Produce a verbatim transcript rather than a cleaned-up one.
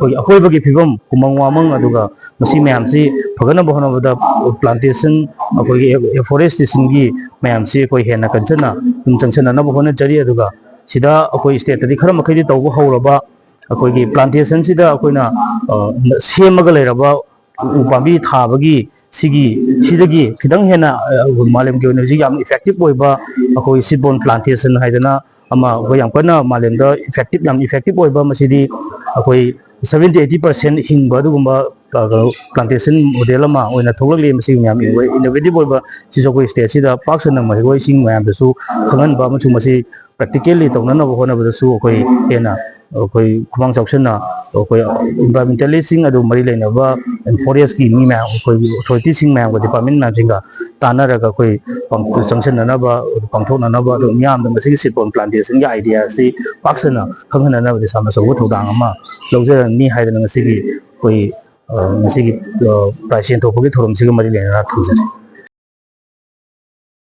ꯑꯩꯈꯣꯏꯒꯤ ꯑꯀꯣꯏꯕꯒꯤ ꯐꯤꯕꯝ, ꯎꯃꯪ ꯋꯥꯃꯪ, ꯑꯗꯨꯒ ꯃꯁꯤ ꯃꯌꯥꯝꯁꯤ ꯐꯒꯠꯅꯕ ꯍꯣꯠꯅꯕꯗ plantation, ꯑꯩꯈꯣꯏꯒꯤ afforestation ꯒꯤ ꯃꯌꯥꯝꯁꯤ ꯑꯩꯈꯣꯏ ꯍꯦꯟꯅ ꯀꯟꯖꯅ ꯑꯗꯨꯝ ꯆꯪꯁꯤꯟꯅꯅꯕ ꯍꯣꯠꯅꯖꯔꯤ꯫ ꯑꯗꯨꯒ ꯁꯤꯗ ꯑꯩꯈꯣꯏ state ꯇꯗꯤ ꯈꯔ ꯃꯈꯩꯗꯤ ꯇꯧꯕ ꯍꯧꯔꯕ ꯑꯩꯈꯣꯏꯒꯤ plantation ꯁꯤꯗ ꯑꯩꯈꯣꯏꯅ, ꯑ, ꯁꯦꯝꯃꯒ ꯂꯩꯔꯕ ꯎ ꯄꯥꯝꯕꯤ ꯊꯥꯕꯒꯤ ꯁꯤꯒꯤ, ꯁꯤꯗꯒꯤ ꯈꯤꯇꯪ ꯍꯦꯟꯅ, ꯑ, ꯃꯥꯂꯦꯝꯒꯤ ꯑꯣꯏꯅ ꯍꯧꯖꯤꯛ ꯌꯥꯝ effective ꯑꯣꯏꯕ ꯑꯩꯈꯣꯏ seed bond plantation ꯍꯥꯏꯗꯅ ꯑꯃ ꯑꯩꯈꯣꯏ ꯌꯥꯝ ꯀꯟꯅ ꯃꯥꯂꯦꯝꯗ effective, ꯌꯥꯝ effective ꯑꯣꯏꯕ, ꯃꯁꯤꯗꯤ ꯑꯩꯈꯣꯏ seventy eighty percent ꯍꯤꯡꯕ ꯑꯗꯨꯒꯨꯝꯕ, ꯑ, plantation model ꯑꯃ ꯑꯣꯏꯅ ꯊꯣꯛꯂꯛꯂꯤ꯫ ꯃꯁꯤ ꯌꯥꯝ innovative ꯑꯣꯏꯕ, ꯁꯤꯁꯨ ꯑꯩꯈꯣꯏ state ꯁꯤꯗ ꯄꯥꯛ ꯁꯟꯅ ꯃꯍꯩꯔꯣꯏꯁꯤꯡ ꯃꯌꯥꯝꯗꯁꯨ ꯈꯪꯍꯟꯕ ꯑꯃꯁꯨꯡ ꯃꯁꯤ practically ꯇꯧꯅꯅꯕ ꯍꯣꯠꯅꯕꯗꯁꯨ ꯑꯩꯈꯣꯏ ꯍꯦꯟꯅ ꯑꯩꯈꯣꯏ ꯈꯨꯃꯥꯡ ꯆꯥꯎꯁꯤꯟꯅ ꯑꯩꯈꯣꯏ environmentalist ꯁꯤꯡ ꯑꯗꯨ ꯃꯔꯤ ꯂꯩꯅꯕ forest ꯀꯤ ꯃꯤ ꯃꯌꯥꯝ, ꯑꯩꯈꯣꯏꯒꯤ authority ꯁꯤꯡ ꯃꯌꯥꯝꯒ, department ꯃꯌꯥꯝꯁꯤꯡꯒ ꯇꯥꯟꯅꯔꯒ ꯑꯩꯈꯣꯏ ꯄꯥꯡ-, ꯆꯪꯁꯤꯟꯅꯅꯕ, ꯄꯥꯡꯊꯣꯛꯅꯅꯕ, ꯑꯗꯨ ꯃꯤꯌꯥꯝꯗ ꯃꯁꯤꯒꯤ seed bond plantation ꯒꯤ idea ꯑꯁꯤ ꯄꯥꯛ ꯁꯟꯅ ꯈꯪꯍꯟꯅꯅꯕꯗꯤ ꯁꯥꯔꯅ ꯑꯆꯧꯕ ꯊꯧꯗꯥꯡ ꯑꯃ ꯂꯧꯖꯔꯝꯃꯤ ꯍꯥꯏꯗꯅ ꯉꯁꯤꯒꯤ ꯑꯩꯈꯣꯏ, ꯑ, ꯉꯁꯤꯒꯤ, ꯑ, prize ꯌꯦꯟꯊꯣꯛꯄꯒꯤ ꯊꯧꯔꯝꯁꯤꯒ ꯃꯔꯤ ꯂꯩꯅꯅ ꯊꯝꯖꯔꯤ꯫